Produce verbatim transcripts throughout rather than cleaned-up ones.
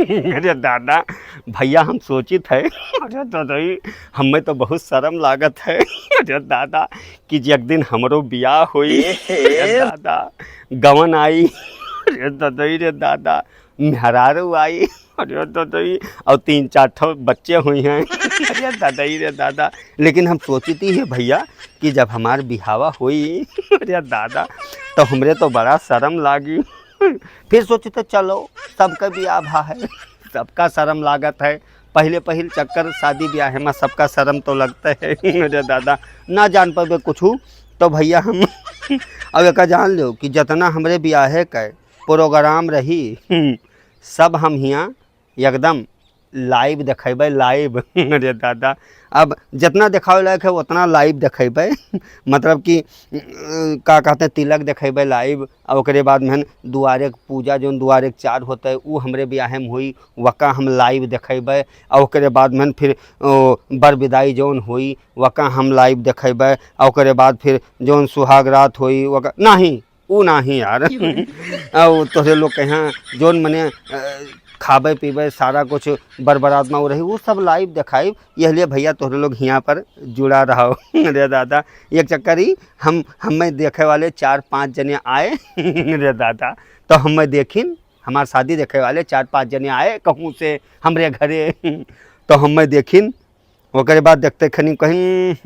अरे दादा, भइया हम सोचित है, अरे दादा, ई हमें तो बहुत शर्म लागत है, अरे दादा, कि जे एक दिन हमरो बियाह होई, अरे दादा, गवन आई, अरे दादा, रे दादा, मेहरारू आई, अरे दादा, ई और तीन चार ठो बच्चे हुई हैं, अरे दादा, रे दादा। लेकिन हम सोचित ही है भइया कि जब हमार बिहावा होई, अरे दादा, तो हमरे तो बड़ा शर्म लागी। फिर सोचित है, चलो, सबका बियाह भा है, सबका शर्म लागत है। पहिले पहिल चक्कर शादी बियाह मा सबका शर्म तो लगते है, अरे दादा, ना जान पाबे कुछ, तो भइया हम अब एका जान लेव कि जतना हमरे बियाहे के program रही, सब हम हियाँ एकदम live देखेबै, live। अरे दादा, अब जितना देखावे लायक है, उतना live देखेबै। मतलब कि, अ, का कहते हैं, तिलक देखेबै live, और ओकरे बाद में दुआरे के पूजा, जौन दुआरे के चार होते, उ हमरे बियाहे में होई, वका हम live देखेबै। और ओकरे बाद में फिर, ओ, बर विदाई जौन होई, वका हम live देखेबै। और ओकरे बाद फिर जौन सुहाग रात होई, वका नहीं, उ नाही यार। क्यों रे? और तोहरे लोग के यहाँ जौन मने, अ, खाबे पीबे, सारा कुछ बरबरात में उ रही, उ सब live देखाइब। यह लिए भइया तोहरे लोग हियाँ पर जुड़ा रहो। रे दादा, एक चक्कर ही हम, हमें देखे वाले चार पाँच जने आए, रे दादा, तो हमें देखिन, हमार शादी देखे वाले चार पाँच जने आए कहूँ से हमरे घरे, तो हमें देखिन, ओकरे बाद देखते खनी कहिन,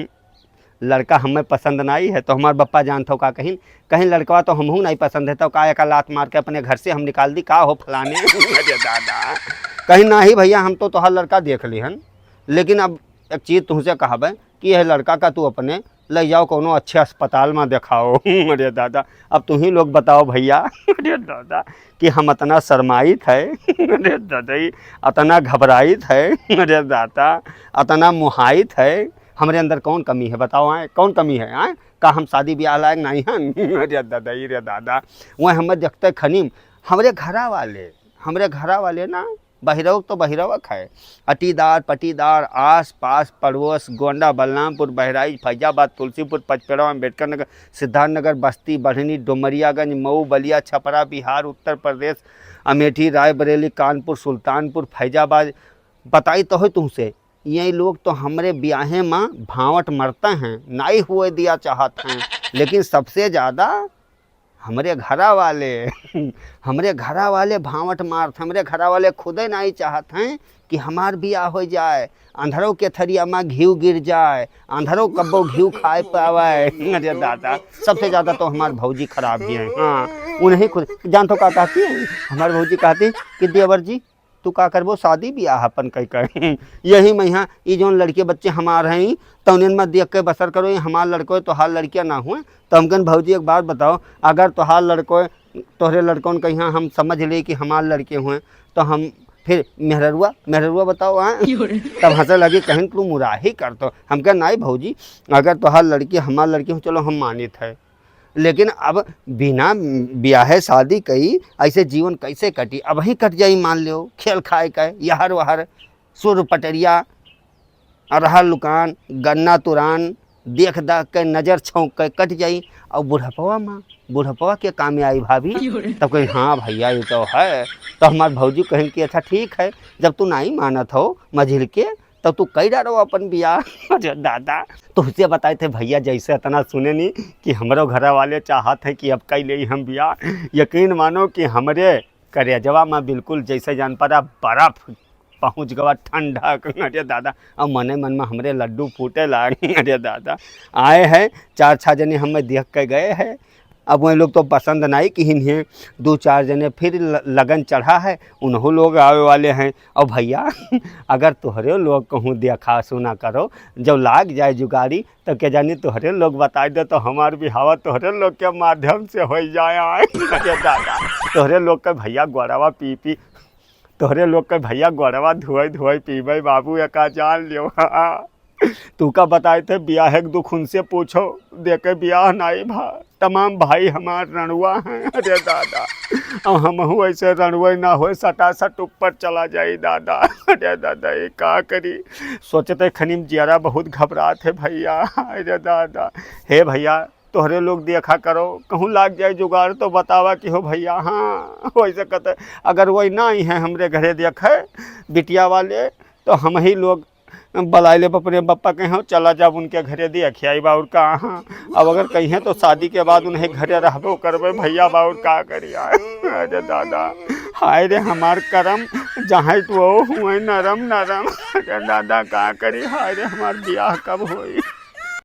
"लड़का हमें पसंद नाई है।" तो हमार बप्पा जानत हो का कहिन, कहिन, "लड़कवा तो हमहू नाई पसंद है, तो का एका लात मार के अपने घर से हम निकाल दी का हो फलाने?" अरे दादा, कहिन, "नाही भइया, हम तो तोहार लड़का देख लिहन, लेकिन अब एक चीज तुहसे कहबे कि यह लड़का का तू अपने ले जाओ, कौनो अच्छे अस्पताल में देखाओ।" अरे दादा, अब तुही लोग बताओ भइया, अरे दादा, कि हम अतना शर्माइत है, अरे दादा, ई अतना घबराइत है, अरे दादा, अतना मुहाइत है, हमरे अंदर कौन कमी है बताओ, आए? कौन कमी है, आए? का हम शादी ब्याह लायक नहीं हन? अरे दादा, ई रे दादा, वह हमें देखते खनीम, हमरे घरा वाले, हमरे घरा वाले ना, बहिरौक तो बहिरौक है, अटीदार, पटीदार, आस, पास, पड़ोस, गोंडा, बलरामपुर, बहराइच, फैजाबाद, तुलसीपुर, पचपेड़वा, अम्बेडकर नगर, सिद्धार्थ नगर, बस्ती, बढ़नी, डुमरियागंज, मऊ, बलिया, छपरा, बिहार, उत्तर प्रदेश, अमेठी, रायबरेली, कानपुर, सुल्तानपुर, फैजाबाद, बताई तो है तुमसे, ये लोग तो हमरे ब्याहे में भावट मरते हैं, नाई हुए दिया चाहत हैं, लेकिन सबसे ज्यादा हमरे घरा वाले, हमरे घरा वाले भावट मारत, हमरे घरा वाले खुदे नाई चाहत हैं कि हमार बियाह हो जाए, अंधरौ के थरिया में घीव गिर जाए, अंधरौ कब्बो घीव खाए पावे। अरे दादा, सबसे ज्यादा तो हमार भौजी खराब ही है। हाँ, उन्हीं खुद जानत हो का कहती है, हमार भौजी कहती कि देवर जी, तू का करबो शादी बियाह अपन कई कर। यही में यहाँ ई जौन लड़के बच्चे हमार हैं, तौनियन में देख के बसर करो, ये हमार लड़को है, तोहार लड़कियाँ ना हुए। तो हम कहन, "भौजी एक बात बताओ, अगर तोहार लड़को है, तोहरे लड़कौन के यहाँ हम समझ ले कि हमार लड़के हुए, तो हम फिर मेहररुआ, मेहररुआ बताओ, हाँ?" क्यों रे? तब हंसे लगी, कहिन, "तू मुराही कर।" तो हम कहे, "नहीं भौजी, अगर तोहार लड़की हमार लड़की हो, चलो हम मानित है, लेकिन अब बिना ब्याहे शादी कई ऐसे जीवन कैसे कटी? अब ही कट जाई, मान लो, खेल खाए के, यहर वहर, सुर पटरिया, अरहर लुकान, गन्ना तुरान, देख दाख के, नजर छौंक के कट जाई। और बुढ़पवा माँ, बुढ़पवा के काम में आई भाभी?" क्यों रे? तब कही, "हाँ भैया, ये तो है।" तो हमार भौजी कहिन कि, "अच्छा ठीक है, जब तू नाई मानत हो मझिल के, तब तू कई डारो अपन बियाह।" अरे दादा, तुहसे बताए थे भैया, जैसे इतना सुने नी कि हमरो घरा वाले चाहत है कि अब कई ले हम बियाह। यकीन मानो कि हमरे करेजवा में बिल्कुल जैसे जान पड़ा बर्फ पहुँच गवा ठंडक। अरे दादा, अब मने मन में हमरे लड्डू फूटे लाग। अरे दादा, आए हैं चार छह जने हमें देख के गए हैं। अब वही लोग तो पसंद नहीं किहिन हैं, दो चार जने फिर ल-, लगन चढ़ा है, उन्हों लोग आवे वाले हैं। और भैया, अगर तोहरे लोग कहूँ देखा सुना करो, जब लाग जाए जुगाड़ी, तो के जानी तोहरे लोग बताई दे, तो हमार बिहावा तोहरे लोग के माध्यम से हो जाए। आए, अरे दादा, तोहरे लोग के भैया गोड़वा पी पी, तोहरे लोग के भैया गोड़वा धोए धोए पीबे बाबू, एका जान लियो। हाँ। तू का बताए थे, बियाह एक दुख उनसे पूछो, देके बियाह नाई भा। तमाम भाई हमार रणुआ हैं, अरे दादा। अब हमहू ऐसे रणुए ना होए, सटासट ऊपर चला जाई दादा। अरे दादा, ये का करी? सोचते खनीम जियारा बहुत घबरात है भैया, अरे दादा। हे भैया, तोहरे लोग देखा करो, कहूँ लाग जाए जुगाड़ तो बतावा कि हो भइया, हाँ, वैसे कहते, अगर वही ना आई हैं हमरे घरे देखे बिटिया वाले, तो हम ही लोग बलाए लेब अपने बप्पा के, हो चला जाब उनके घरे देखि आइब, बाउर का, हाँ। अब अगर कहिए तो शादी के बाद उन्हें घरे रहबो करबे भइया, बाउर का करी यार। अरे दादा, हाय रे हमार करम, जहाँ तो हुए नरम नरम। अरे दादा का करी, हाय रे हमार बियाह कब होई।